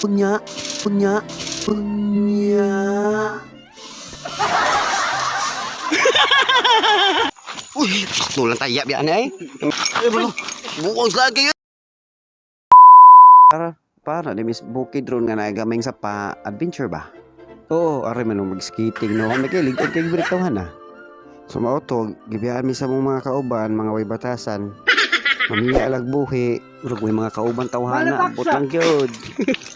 Unya, unya, unya. Uy, tulang taya biya na eh. Ay, bro. Bukong slide kayo. Para para ni Miss Bukid ron nga nagaming sa pa adventure ba? Oo, ari man mag-skating no. May kay ligod kay gibritawan ah. So mao to, gibiyaan mi sa mong mga kauban, mga way batasan. Mamiya alag buhi, murag may mga kauban tawhana, ambot lang gyud.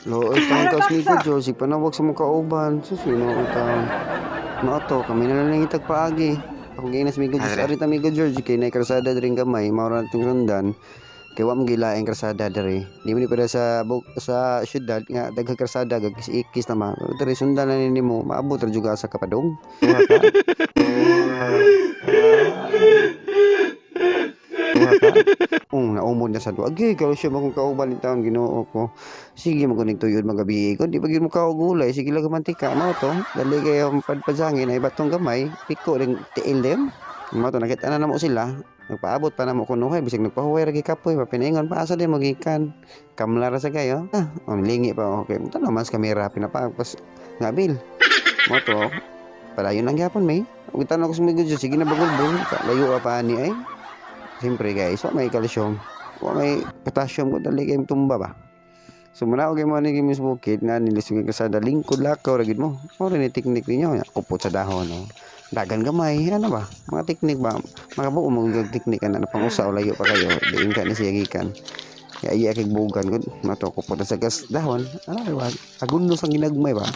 Looy taon ka migo Diyos, panawag sa mong kauban. Sus, Ginoo taon. Mao to, kami na lang nangitag paagi. Ako giinas migo Diyos, Are. ari ta migo George kay nay krasada diri gamay, mao ra natong sundan. Kay wa man gilaing krasada diri. Di mo ni pwede sa sa syudad nga daghang krasada gag ikis na ma. Diri sundan na nimo, maabot ra jud ka sa Kapadong. Tuha ka. Tuha ka. Naumod na sa duwa. Agay, kalusyo akong kauban ni taon Ginoo ko. Sige mo kuning tuyod magabi ko. Di ba gyud mo kaugulay? Sige lang mantika mao to. Dali kayo padpadsangin ay batong gamay, piko ring tiil dem. Mao to nakita na namo sila. Nagpaabot pa namo kunuhay bisag nagpahuway ra gikapoy papinaingon pa asa di mo gikan. Kamla ra sa kayo. Ah, ang lingi pa okay. Tanaw man sa kamera pinapapas ngabil. Mao to. Padayon lang gyapon may. Ug tan-aw ko sa mga Diyos, sige na bagulbol. Layo pa ani ay. Siyempre guys, wa may calcium, wa may potassium ko dali kay tumba ba. So muna og mo ni Miss Bukid na nilisungin ka sa lingkod lakaw ra gid mo. Mao rin ni teknik ninyo, kupot sa dahon no. Dagan gamay, ano ba? Mga teknik ba? Makabuo mo og teknik ana na pangusa o layo pa kayo, diin ka ni siya gikan. Ya iya kay bugan gud, mato kupot sa gas dahon. Ano ba? Agunos ang ginagmay ba?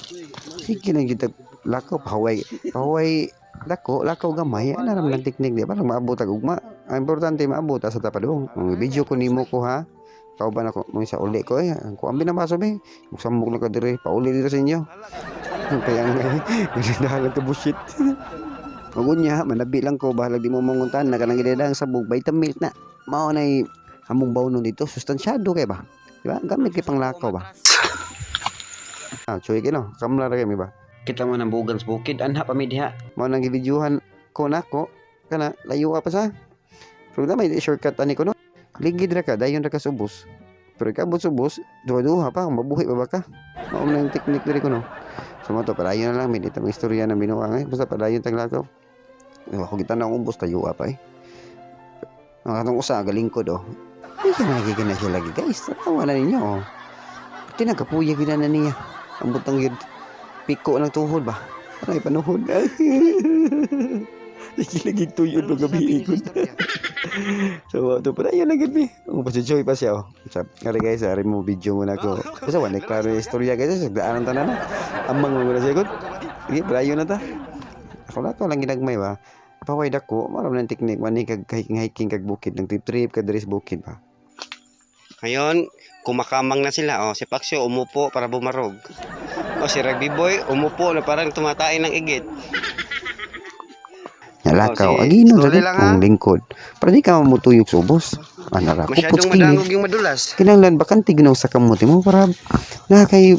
Sige lang kita lakaw pahaway, pahaway dako lakaw gamay ana ra man ang teknik di ba lang maabot ag ugma. Ang importante maabot sa tapadong. Ang video ko nimo ko ha. Kauban ako mo sa uli ko eh. Ang kuan binabaso be. Musamok na ka dire, pauli dito sa inyo. Kaya nga ganun ka bullshit. Ug unya, manabi lang ko bahalag di mo manguntan na kanang gidadang sabog vitamin milk na. Mao nay among bawnon dito, sustansyado kay ba? Di ba? Gamit kay panglakaw ba? Ah, chuy kino, kamla ra kami ba? Kita mo nang bugan sa bukid, anha pa mi diha. Mao nang gibidyuhan ko nako kana layo pa sa. Pero na may shortcut ani ko no. Ligid ra ka, dayon ra ka sa ubos. Pero ikabot sa ubos, duha-duha pa, kung mabuhi pa ba ka? Mao man ang teknik diri ko no. So mo to, padayon na lang, may dito mga istorya na binuang eh. Basta padayon tag lakaw. Ako kita na ang ubos, tayo pa eh. Ang katong usa, galingkod oh. Ay, kinagigin na siya lagi guys. Tanawa na ninyo oh. Pati nagkapuya gina na niya. Ang butang yun. Piko ng tuhod ba? Aray, panuhod. Sige lagi tuyod Ano pag gabi ikot. So, ito pa na yun lagi mi. Ang pasichoy pa siya oh. Sab, ari guys, ari mo video muna ko. Basta wala klaro yung istorya guys. Sagdaan ang tanan na. Amang mo na siya gud. Sige, padayon na ta. Ako na to lang ginagmay ba. Paway dako, maram ng teknik man ni kag hiking hiking kag bukid ng trip trip kag diri sa bukid ba. Ngayon, kumakamang na sila. Oh, si Paxio umupo para bumarog. O si Rugby Boy umupo na parang tumatain ng igit. Nalakaw, Oh, sige. agino Slowly dali lang, ha? kung lingkod. Para di ka mamutuyok sa ubos. Ano ra, kupot Masyadong sa kilid. madangog yung madulas. Kinahanglan bakante ginaw sa kamote mo para na kay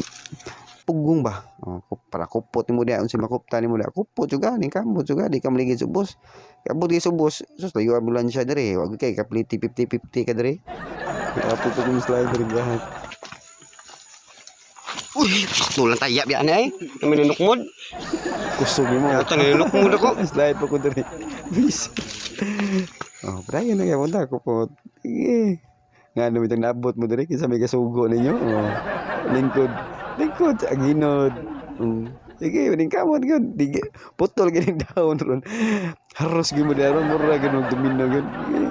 pugong ba. Oh, para kupot nimo diha unsa makupta nimo diha kupot juga ning kamot juga di ka maligid sa ubos. Kabot gyud sa ubos, sus layo ambulansya diri, wag kay kapliti 50-50 ka diri. Apo ko kung slide diri gahat. Uy, tulang taya biya na eh. Kami ninukmod. Kusog nimo. Ito ninukmod ako. Slide pa ko diri. Bis. Oh, Brian na kay kupot. Sige. Nga ano bitang naabot mo diri kinsa may kasugo ninyo. Oh. Lingkod. Lingkod aginod. Sige, maning kamot gyud. Di putol gid daon ron. Haros gyud mo daron mura gyud og domino gyud. Sige.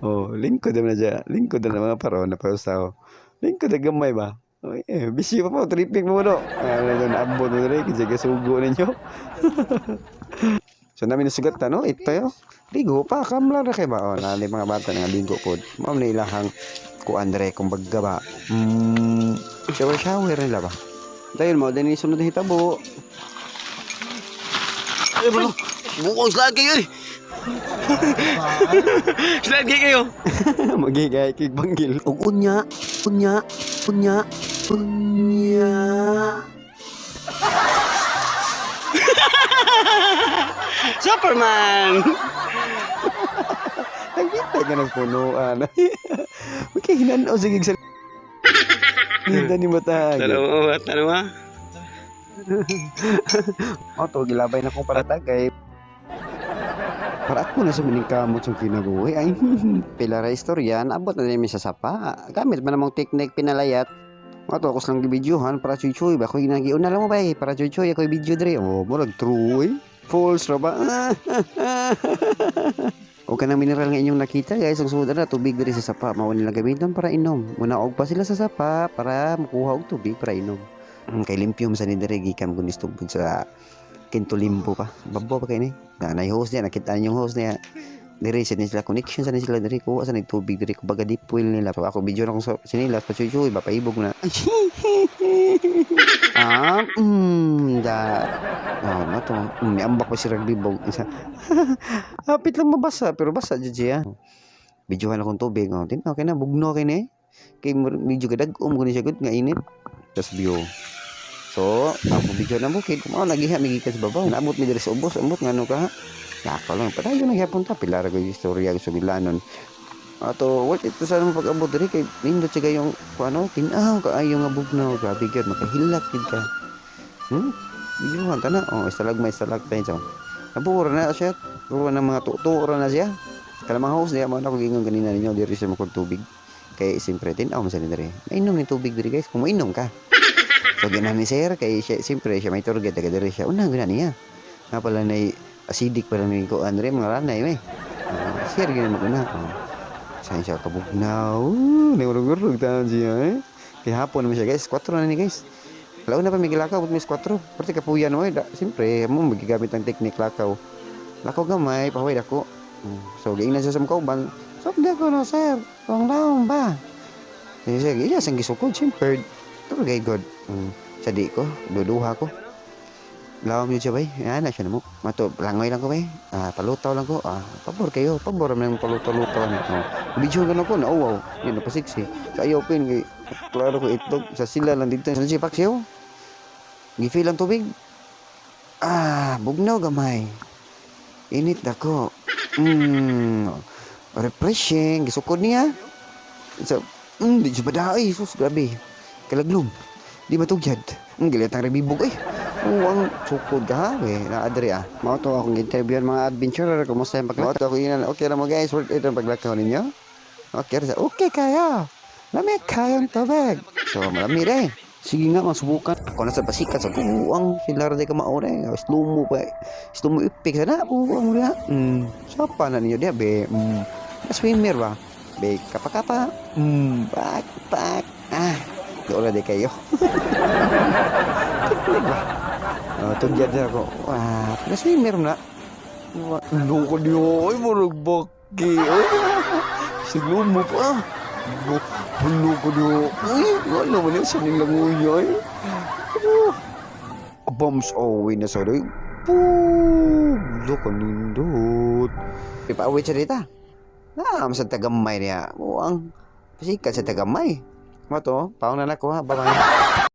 Oh, lingkod naman na siya. Lingkod na mga paro na pausaw. Lingkod na gamay ba? Oh, yeah. Busy pa po, tripping mo no. Ano, naabot mo diri kinsa kasugo ninyo. So namin nasugat no, ito yo. Ligo pa kamla ra kay ba. Oh, nani mga bata nga ligo pod. Mao na ilahang kuan dire kumbaga ba. Shower shower nila ba. Dayon mo din sunod na hitabo. Ay, bro. Bukong slide kayo eh. Slide kayo. Magigay kig banggil. Ug unya, unya, unya, unya. Superman. Nagpintay ka ng punuan. May kahinan o sige sa Ganda ni mata. Tanaw, tanaw ha. Oto, gilabay na kong paratagay. Para ako na sa kamot sa kinabuhi. Ay, pila ra istorya, naabot na din mi sa sapa. Gamit man namong teknik pinalayat. Ato ako silang gibidyohan para chuy-chuy ba ko ginagiuna lang mo ba eh, para chuy-chuy ako video dre. Oh, murag true eh. False ra ba? O kanang mineral nga inyong nakita guys, ang sunod na tubig diri sa sapa mao nila gamiton para inom. Munaog pa sila sa sapa para makuha og tubig para inom. Kay limpyo man sa ni diri gikan kunis tubod sa Kinto Limbo pa. Babo pa kay ni. Na nay host niya, nakita yung host niya. Diri sa nila connection sa nila diri kuha sa tubig diri kumbaga deep well nila. So ako video na kong sa sinilas pa chuy ba paibog na. Ah, da. Ah, na to. Niambak pa si rugby bog. Isa. Hapit lang mabasa pero basa jud siya. Videohan akong tubig. Oh, tin okay na bugno kay ni. Kay medyo kadag-om guni siya gud nga init. Tas view. So, ako video na bukid. Mao nagiha mi gikan sa babaw. Naabot mi diri sa ubos, ambot ngano ka. Nako lang padayon na gyapon ta pila ra gyud istorya sa sugilanon. Ato worth it sa mo pag-abot diri kay nindot siya kayong kuano tin-aw kaayo nga bugnaw, grabe gyud makahilak gyud ka. Videohan ta na. Oh, stalagmite, stalactite so. Nabuo ra na siya. Puro na mga tuto ra na siya. Kanang mga host diya mo na ko giingon ganina ninyo diri siya makog tubig. Kay siyempre tin-aw man sa ni diri. Mainom ni tubig diri guys, kung mainom ka. So ganahan ni sir kay siya siyempre siya may tour guide taga diri siya. Una gana niya. Nga pala nay acidic pala ni ko Andre mga ranay may. Ah, sir gina mo una. Oh. Saan siya kabugnaw. Nangurug-urug taon siya eh. Kay hapon naman siya guys, 4 na ni guys. Launa pa may gilakaw, but mis 4. Parte kapuyan mo eh. Da, siyempre, mo magigamit ang technique lakaw. Lakaw gamay, pahuway dako. So, giingnan siya sa mga. So, di ko no, sir. Wang laom ba? Sige, sige, iya, sang gisukod, siyempre. Tour guide god. Sa di ko, duduha ko. Lawom yun siya bay. Yan na siya na mo. Mato, langoy lang ko bay. Ah, palutaw lang ko. Ah, pabor kayo. Pabor man yung palutaw-lutaw na. Oh. Video ganun ko na, oh, wow. Yan, napasiksi. Sa ayaw pin, kay, klaro ko itlog. Sa sila lang dito. Sa si Paksiw. Gifil ang tubig. Ah, bugnaw gamay. Init dako. Refreshing. Gisukod niya. So, di siya badaay. Sus, grabe. Kalaglom. Di matugyad. Gilit ang rebibog eh. Oo, ang sukod ka ha. Eh, naadri ah. Mao to akong interview mga adventurer. Kumusta yung paglakaw? Mao to ako inan. Okay na mo guys. Worth it ang paglakaw ninyo. Okay, sa okay kayo. Lamig kayong tubig. So, malami rin. Sige nga, masubukan. Ako na sa basikat sa buang. Sila rin ka mauna eh. Slow mo pa. Slow mo ipik. Sana, buang mo na. Sapa na ninyo diya, be. Swimmer ba? Be, kapa-kapa. Pak, pak. Ah, doon na di kayo. Teknik ba? Oh, tugyad na ako. Wah, na-swimmer na. Wah, loko niyo. Ay, murag baki. Ay, siglo mo pa. Loko niyo. Ay, wala mo niya. Saning langunya. Ay. Bombs away na sa rin. Boom! Loko nindot. Ipaawit siya dita. Na, sa tagamay niya. Buang. Pasikat sa tagamay. Mato, paong na nako ha. Bye-bye.